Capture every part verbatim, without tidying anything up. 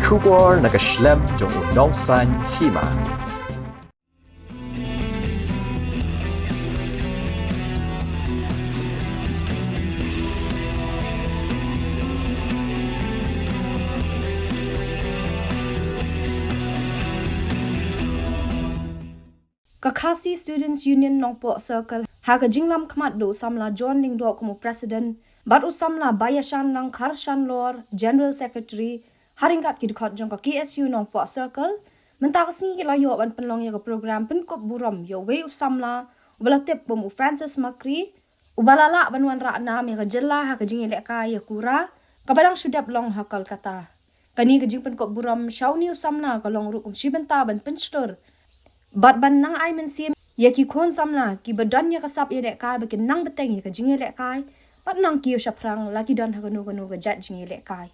Khubor na ka shlem jong u nongsan hima. Ka Khasi Students Union Nongpoh Circle ha ka jinglam khmat da u samla John Lyngdoh kum u president bad u samla Baiashanlang Kharshanlor, general secretary, ha ryngkat ki dkhot jong ka K S U Nongpoh Circle, mynta ka sngi ki la ïoh ban pynlong ïa ka program pynkup burom ïa uwei u samla uba la tip kum u Francis Makri, uba la lah ban wanrah nam ïa ka jylla ha ka jingïalehkai ïa ka kura kaba dang shu dep long ha Kolkata. Kane ka jingpynkup burom sha une u samla ka long ruh kum shi bynta ban pynshlur bad ban nang ai mynsiem ïa ki khun samla kiba don ïa ka sap ïalehkai ba kin nang bteng ïa ka jingïalehkai bad nang kiew shaphrang la ki don ha kano kano ka jait jingïalehkai.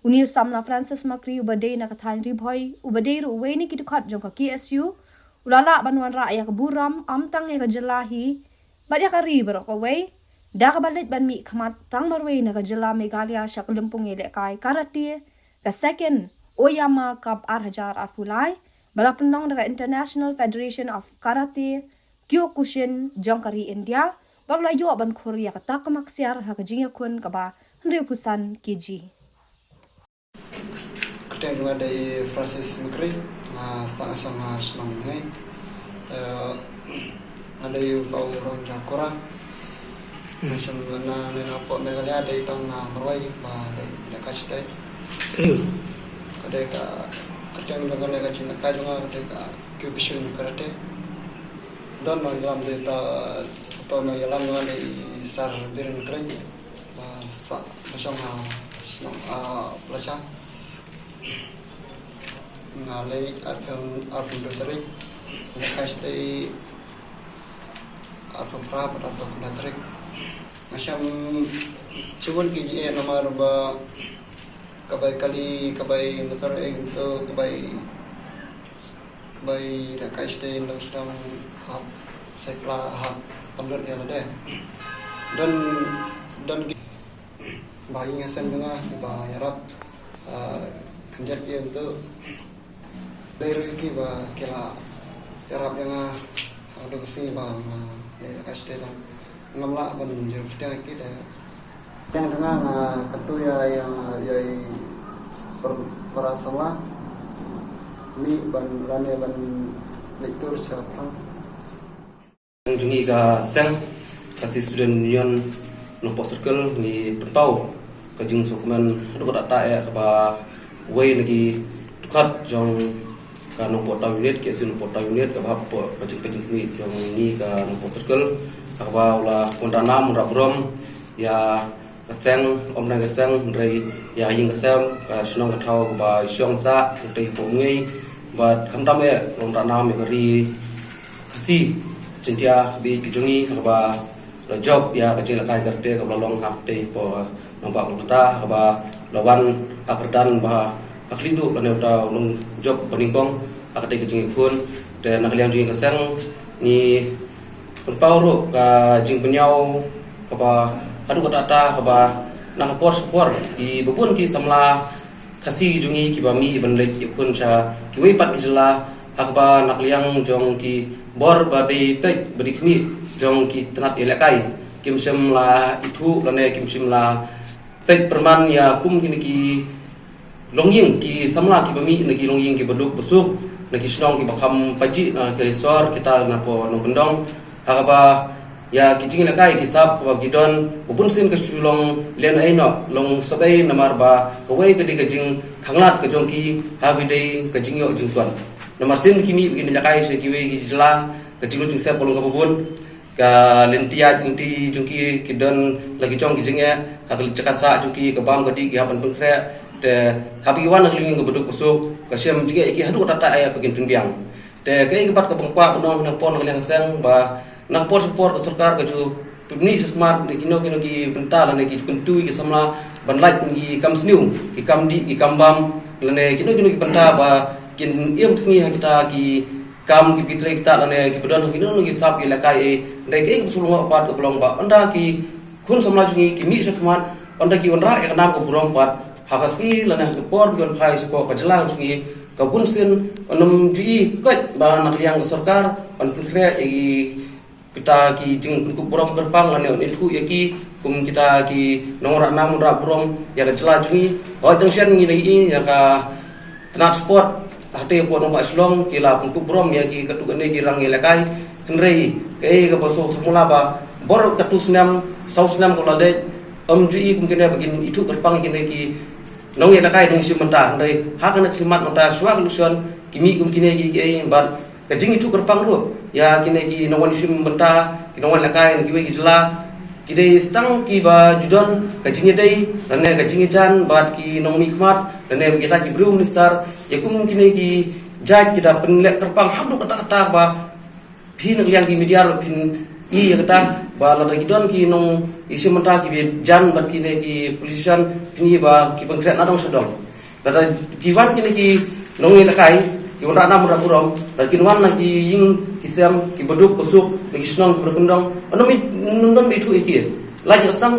Une u samla Francis Makri uba dei na ka thaiñ Ri Bhoi, uba dei ruh uwei na ki dkhot jong ka K S U, u la lah ban wanrah ïa ka burom ym tang ïa ka jylla hi bad ïa ka ri baroh kawei da kaba leit ban mih khmat tang marwei na ka jylla Meghalaya sha ka lympung ïalehkai karate ka second Oyama Cup ar hajar arphew lai ba la pynlong da ka International Federation of Karate Kyokushin jong ka ri India bad u la ïoh ban khur ïa ka takma ksiar ha ka jingïakhun kaba hynriewphew san K G. Kyrteng jong nga dei Francis Makri, nga sah nga shong ha shnong Ngai. Eh, nga dei uta u rong ja kura. Nga shong na ne na po Meghalaya dei tang nga marwei ba dei lehkai shatei. Ka dei ka kyrteng jong nga ne ka jingïalehkai jong nga ka dei ka Kyokushin karate. Don nongïalam dei ta, to nongïalam nga dei Sir Biren Kring. Ba sah ba shong ha shnong, ah, Plasha. Nga leit arphew, arphew hynriew tarik. Lehkai shatei arphew phra bad arphew khyndai tarik. Nga shem shibun ki jingeh namar ba ka bai kali, ka bai motor, eh, to ka bai Bai da kai shatei long stam hap sekla hap pynlut ïa lade. Don, don ki ba ïing ha seng jong nga ba ïarap, ah, khyndiat ki ïa uto. Dei ruh ki ba ki la ïarap ïa nga ha ka duk sngi ba nga leh da kai shatei long. Ngam lah ban jur pyrteng ïa ki te. Kyrteng jong nga, nga kyntu ïa, ïa, ïa i para, para samla mih ban lane ban leit tur sha phrang. Jong ngi ka seng, ka Khasi Student Union Nongpoh Circle, ngi pynpaw ka jingsngewkmen haduh katta katta ïa kaba wei na ki dkhot jong ka Nongpoh Town Unit, K S U Nongpoh Town Unit, kaba hap hapoh ka jingpeit jingkhmih jong ngi ka Nongpoh Circle, kaba u la wanrah nam wanrah burom ïa ka seng, ym dei ka seng, hynrei ïa ka ïing ka sem, ka shnong ka thaw kaba shong sah, hynrei hapoh ngi, bad khamtam eh, u la wanrah nam ïa ka ri Khasi Jaiñtia kaba ïeit ka jong ngi, kaba la jop ïa ka jingïalehkai karate kaba la long ha katei hapoh nongbah Kolkata, kaba la wan ha ka kyrdan ba ha khlieh duh lane uta u nongjop ba nyngkong ha katei ka jingïakhun. Te na ka liang jong ngi ka seng ngi pynpaw ruh ka jingpynïaw kaba haduh katta katta kaba na ka por sha ka por kiba bun ki samla Khasi jong ngi kiba mih ban leit ïakhun sha kiwei pat ki jylla, ha kaba na ka liang jong ki bor ba dei peit ba dei khmih jong ki tnat ïalehkai kim shym la ithuh lane kim shym la peit pyrman ïa kum kine ki longïing, ki samla kiba mih na ki longïing kiba duk ba suk, na ki shnong kiba kham pajih na ki sor kita na poh nongkyndong. Ha kaba ïa ki jingïalehkai ki sap kaba ki don, ba bun sien ka shu long lehnohei noh, long sawei namar ba kawei ka dei ka jingkhanglad ka jong ki, ha kaba dei ka jingïoh jingtuan. Namar sien ki mih ba kin ïalehkai sha kiwei ki jylla, ka jinglut jingsep ka long kaba bun. Ka lynti ïaid lynti jong ki ki don la ki jong ki jingeh, ha ka jaka sah jong ki ka bam ka dih ki hap ban pynkhreh. Te haba ki wan ha ka longïing kaba duk ba suk, ka shem jingeh ïa ki haduh katta katta ïa ba kin pynbiang. Te kaei kaba nga kwah ban ong na ka por na ka liang ka seng ba na ka por sha ka por ka sorkar ka ju pynmih shakhmat ïa kino kino ki bynta lane ki ju kyntu ïa ki samla ban lait na ki kam sniew, ki kam dih, ki kam bam, lane kino kino ki bynta ba kin im sngi ha kita ki kam kiba trei kita lane kiba don ha kino kino ki sap ïalehkai. Hynrei kaei kaba sngewlyngngoh pat kaba long ba ynda ki khun samla jong ngi ki mih shakhmat, ynda ki wanrah ïa ka nam ka burom pat Ha ka sngi lane ha ka por ba ki wan phai shapoh ka jylla jong ngi, ka bun sien ym ju ïohi koit ba na ka liang ka sorkar yn pynkhreh ïa ki, kita ki jingpynkup burom kyrpang lane yn ithuh ïa ki kum kita ki nongrah nam nongrah burom ïa ka jylla jong ngi. Hooid, tang shen ngi la ïohi ïa ka tnat sport, hangtei hapoh nongbah Shillong ki la pynkup burom ïa ki katto katne ki rangïalehkai. Hynrei kaei kaba sngewthuh mula ba bor katto snem, saw snem kaba la leit, ym ju ïohi kum kine ba kin ithuh kyrpang ïa kine ki nongïalehkai nongïashim bynta. Hynrei ha kane ka khlieh mynta shuwa ka election ki mih kum kine ki, kiei bad ka jingithuh kyrpang ruh ïa kine ki nongwan ïashim bynta, ki nongwan lehkai na kiwei ki jylla, ki dei tang kiba ju don ka jingïadei lane ka jingïajan bad ki nongmihkhmat lane kita ki briew minister. Ïa kum kine ki jait ki da pynleh kyrpang haduh katta katta ba phi na ka liang ki media ruh phin i ïa kata ba lada ki don ki nongïashim bynta kiba jan bad kine ki politician, phin i ba ki pynkhreh na dong sha dong. Lada ki wan kine ki nongïalehkai, ki wanrah nam wanrah burom, lada kin wan na ki ïing ki sem kiba duk ba suk, na ki shnong kiba duk kyndong, ym don, ym don ba ithuh ïa ki. Lait ïa ka sdang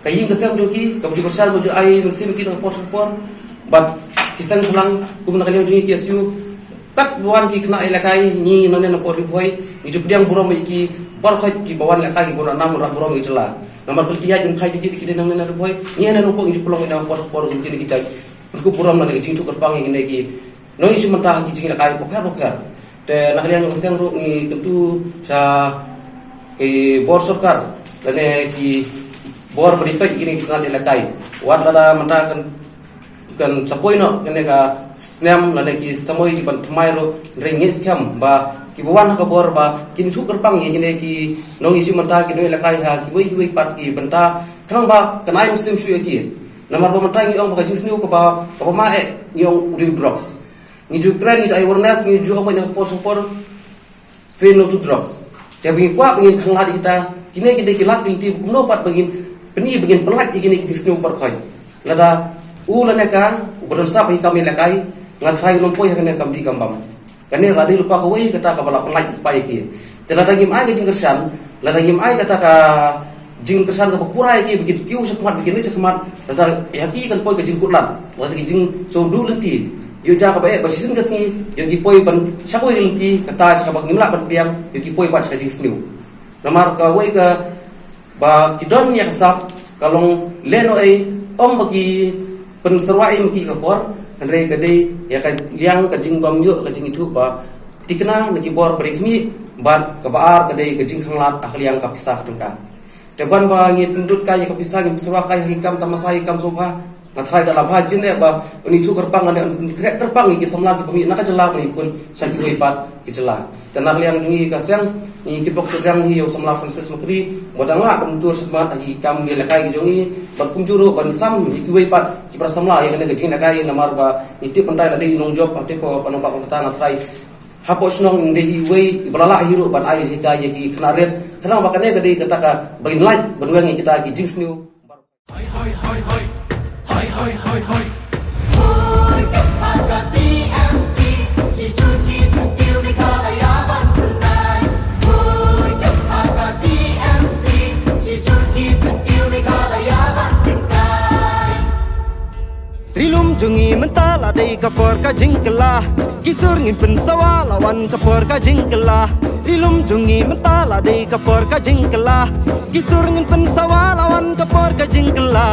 ka ïing ka sem jong ki kaba ju kyrshan, ba ju ai mynsiem ïa ki na ka por sha ka por. Bad ki seng khlam kum na ka liang jong ngi ki S U, katba wan ki khynnah ïalehkai, ngi nangne na poh Ri Bhoi ngi ju pdiang burom ïa ki baroh khoit kiba wan lehkai, kiba wanrah nam wanrah burom ïa ka jylla. Namar ka lynti ïaid lynti phai jong ki, ki dei nangne na Ri Bhoi, ngi nangne na poh ngi ju pynlong ïa na ka por sha ka por kum kine ki jait pynkup burom lane ka jingithuh kyrpang ïa kine ki nongïashim bynta ha ki jingïalehkai bapher bapher. Te na ka liang jong ka seng ruh ngi kyntu sha ki bor sorkar lane ki bor ba dei peit ïa kine ki tnat ïalehkai. Wat lada mynta kan, kan sa poi noh kane ka snem lane ki samoi kiban thymmai ruh, hynrei ngi ngeit skhem ba kiba wan ha ka bor ba kin ithuh kyrpang ïa kine ki nongïashim bynta, ki nongïalehkai ha kiwei kiwei pat ki bynta, khnang ba kan ai mynsiem shuh ïa ki. Namar ba mynta ngi ong ba ka jingsniew kaba, kaba ma eh ngi ong u dei u drugs. Ngi ju kren, ngi ju ai awareness, ngi ju ong ba na ka por sha ka por, say no to drugs. Te ba ngi kwah ba ngin khanglad ïa kita, kine ki dei ki lad ki lynti ba kumno pat ba ngin pyni, ba ngin pynlait ïa kine ki jingsniew baroh khoit. Lada u lane ka uba don sap ha ki kam ïalehkai, nga tharai un ym poi ha kane ka kam dih kam bam. Kane ka dei lypa kawei kata kaba la pynlait lypa ïa ki. Te lada ngim ai ka jingkyrshan, lada ngim ai kata ka jingkyrshan kaba pura ïa ki ba kin kiew shakhmat, ba kin leit shakhmat, lada ïa ki kan poi ka jingkutlad, lada ki jingsngewduh lynti. Ïoh jia kaba eh ba shisien ka sngi ïoh ki poi ban sha kawei ka lynti, kata sha kaba ngim lah ban pdiang, ïoh ki poi pat sha ka jingsniew. Namar kawei ka ba ki don ïa ka sap ka long lehnohei, ym ba ki pynsyrwa ei ma ki ka por, hynrei ka dei ïa ka liang ka jingbymïoh, ka jingithuh ba thikna na ki bor ba dei khmih, bad kaba ar ka dei ka jingkhanglad ha ka liang ka pisa ka tyngka. Te ban ba ngi pynlut kai ïa ka pisa, ngi pynsyrwa kai ha ki kam tamasa, ha ki kam sngewbha, nga tharai ka la bha jin eh ba un ithuh kyrpang, lane un pynkhreh kyrpang ïa ki samla kiba mih na ka jylla ban ïakhun sha kiwei pat ki jylla. Te na ka liang jong ngi ka seng, ngi kitbok kyrpang hi ïa u samla Francis Makri ba dang lah ban tur shakhmat ha ki kam ïalehkai ki jong ngi, bad kumjuh ruh ban sam ïa kiwei pat ki para samla ïa kane ka jingïalehkai, namar ba ngi tip mynta la dei nongjop ha te ko ka nongbah Kolkata, nga tharai hapoh shnong in dei hi iwei iba la lah hi ruh ban ai jinghikai ïa ki khynnah rit, khnang ba kane ka dei kata kaba ngin lait ban weng ïa kita ki jingsniew. Hoi, hoi, hoi, hoi. Hoi, hoi, hoi, hoi. Hoi, ka paka T M C, shi jur ki syntiew Meghalaya ban pynlait. Hoi, ka paka T M C, shi jur ki syntiew Meghalaya ban tyngkai. Ri lum jong ngi mynta la dei ka por ka jingkylla. Ki sur ngin pynsawa la wan ka por ka jingkylla. Ri lum jong ngi mynta la dei ka por ka jingkylla. Ki sur ngin pynsawa la wan ka por ka jingkylla.